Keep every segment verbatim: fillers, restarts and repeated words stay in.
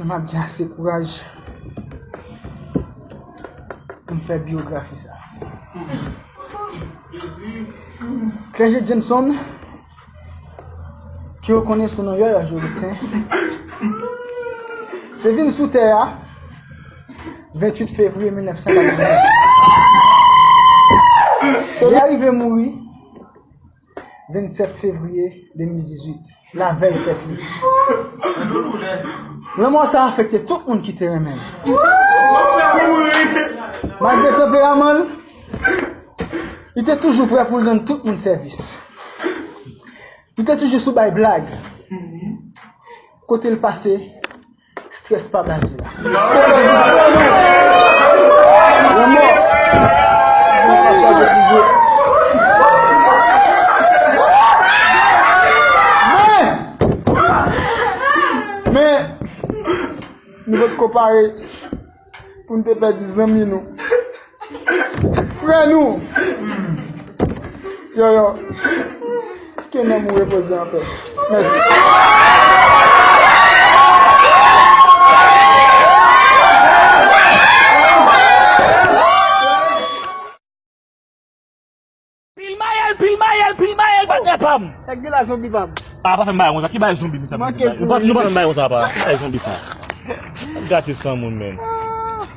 M ap gen ase kouraj pou m fè biyografi sa. Clergé Jameson, ke yo konnen sou non Yòyò Jorityen, te vin sou tè a venntuit fevriye mil nèf san katreven. Li arive mouri vennsèt fevriye de mil dizuit, lavèy fèt li. Lanmò sa afekte tout moun ki te renmen l. Malgre tanperaman l, li te toujou prè pou l rann tout moun sèvis. Li te toujou sou bay blag. Kote l pase, strès pa baze la. Lanmò. Men, men, nou potko pare pou n te pèdi zanmi nou. Frè nou. Yòyò. Ke nanm ou repoze anpè. Mèsi. Pil mayèl, pil mayèl, pil mayèl, patnè pa m. Nèg de la zonbi pa m. A, pa fè m bagay konsa. Ki bagay zonbi, misye ap di la? Nou pa, nou pa fè m bagay konsa, pa. Ki bagay zonbi sa? Gate san moun, men.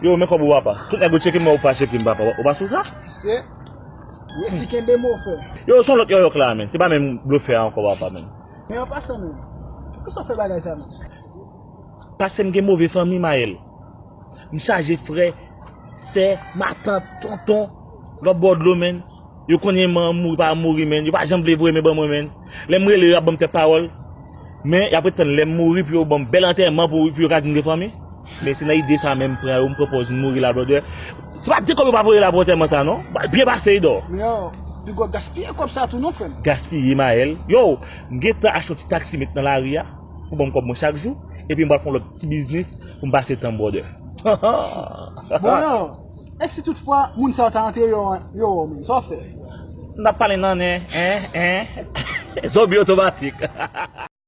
Yo, men kòb ou, papa. Tout nèg yo tcheke m, ou pa tcheke m, papa. Ou pa sou sa? Se resi kenbe mo fè. Yo, se yon lòt Yòyò k la, men. Se pa menm blofè a ankò, papa, men. Men an pasan, men. Poukisa w fè bagay sa, men? Paske m gen move fanmi, Mayèl. M chaje frè, sè, matant, tonton, lòt bò dlo, men. Yo konnen man mouri pa mouri, men. Yo pa janm vle voye men ban mwen, men. Lè m rele yo, y ap ban m kèk pawòl. Men, y ap ret tann lè m mouri pou yo ban m bèl antèman pou, pou yo ka di m gen fanmi. Men se nan ide sa menm m pran yo, m pran pòz m mouri la, brother. Se pa de kòb yo pa voye la pou antèman sa, non. Ba, byen pase, Idò. Men yo, piga w ap gaspiye kòb sa tou, non, frè m. Gaspiye, Mayèl. Yo, m gentan achte yon ti taksi met nan lari a, pou ban m kòb mwen chak jou. Epi m pral fè yon lòt ti biznis pou m pase tan, brother. Bon, yo, e si toutfwa moun sa yo ta antre yo, yo, men, sa w fè? N ap pale nan nen, en, en. Zonbi otomatik.